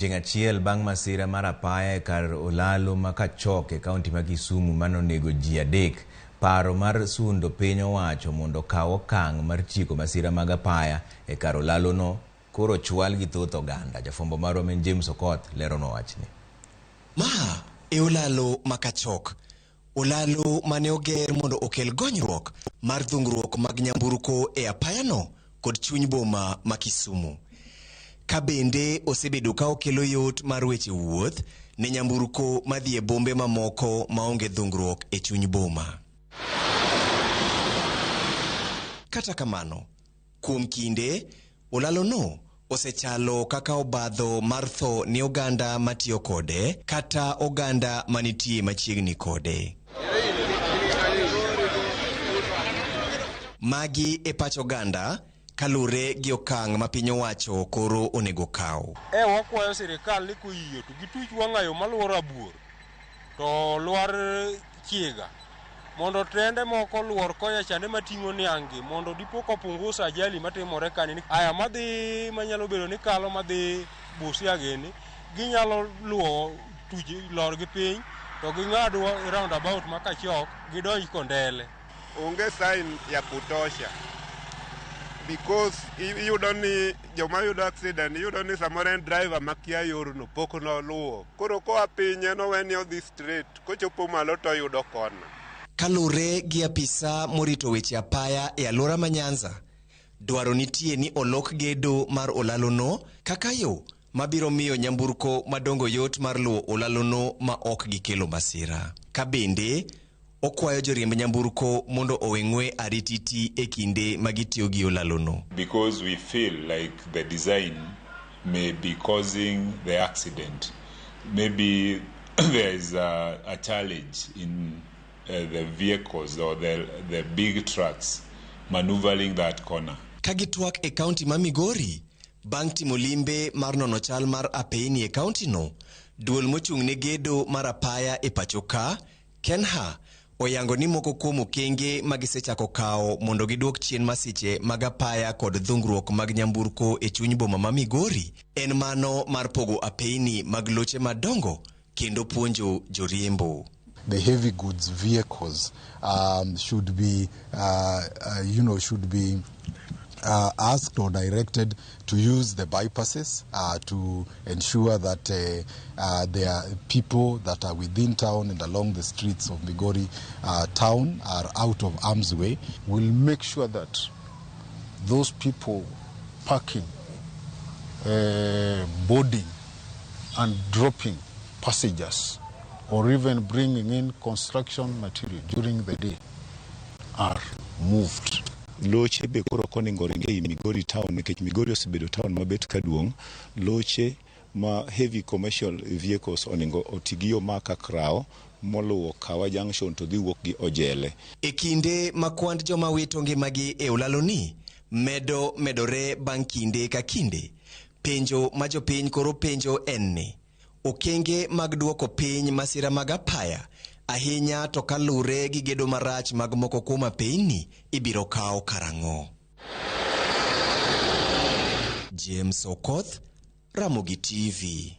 Chieng' achiel bang' masira mar apaya e kar olalo ma Kachok e kaunti ma Kisumu mane onego ji 3, paro mar sundo piny owacho mondo okaw okang' mar tieko masira mag apaya e kar olalono koro ochwal gi thoth oganda. Jafwambo marwa ma en James Okoth leronwa wachni. Ma e olalo ma Kachok. Olalo mane oger mondo okel gonyruok mar dhungruok mag nyamburko e apayano kod chuny boma ma Kisumu. Ka bende osebedo ka okelo yot mar weche wuoth ne nyamburko madhi e bombe mamoko maonge dhungruok e chuny boma. Kata kamano, kuom kinde, olalono osechalo kaka obadho mar tho ne oganda matiyo kode kata oganda manitie machiegni kode. Magi e pach oganda kalure gi okang' ma piny owacho koro onego kaw. Wakwayo sirikal ni koyie to gituch wang'ayo maluoro Abuor to lwar Chiga mondo trende moko luor koya chande mating'o niang' gi mondo dipo kopungusa ajali matimore kani. Aya madhi manyalo bedo ni kalo madhi Busia gini ginyalo luwo tuch lor gi piny to ging'ad roundabout ma Kachok gidonj Kondele. Onge sign ya kutosha because iyudo ni joma yudo accident iyudo ni samoro en driver makia yorno pok noluwo, koro koa piny en owe ni odhi straight, kochopo malo to oyudo kona. Kalure gi apisa morito weche apaya e alwora ma Nyanza, dwaro nitie ni olok gedo mar olalono kaka yo mabiro miyo nyamburko madongo yot mar luwo olalono ma ok gikelo masira. Ka bende okwayo joriemb nyamburko mondo owe ng'we arititi e kinde ma gitiyo gi olalono. Because we feel like the design may be causing the accident. Maybe there is a challenge in the vehicles or the big trucks maneuvering that corner. Ka gitwak e kaunti ma Migori, bang' timo limbe mar nono chal mar apeyni e kaunti no, duol mochung' ne gedo mar apaya e pacho ka, KeNHA, oyango ni moko kuom okenge ma gisechako kawo mondo giduok chien masiche mag apaya kod dhungruok mag nyamburko e chuny boma ma Migori en mano mar pogo apeyni mag loche madongo kendo puonjo joriembo. The heavy goods vehicles should be, should be asked or directed to use the bypasses to ensure that there are people that are within town and along the streets of Migori town are out of harm's way. We'll make sure that those people parking, boarding and dropping passengers or even bringing in construction material during the day are moved. Loche be koro ok onego ring ei Migori town nikech Migori osebedo town mabet kaduong'. Loche ma heavy commercial vehicles onego oti gi yo ma Kakrao moluwo Kawa Junction to dhi wuok gi Ojele. E kinde ma kwand joma wito ngimagi e olaloni medo medore bang' kinde ka kinde, penjo ma jopiny koro penjo en ni okenge mag duoko piny masira mag apaya ahinya to kalure gi gedo marach mag moko kuom apeyni ibiro kaw karang'o. James Okoth, Ramogi TV.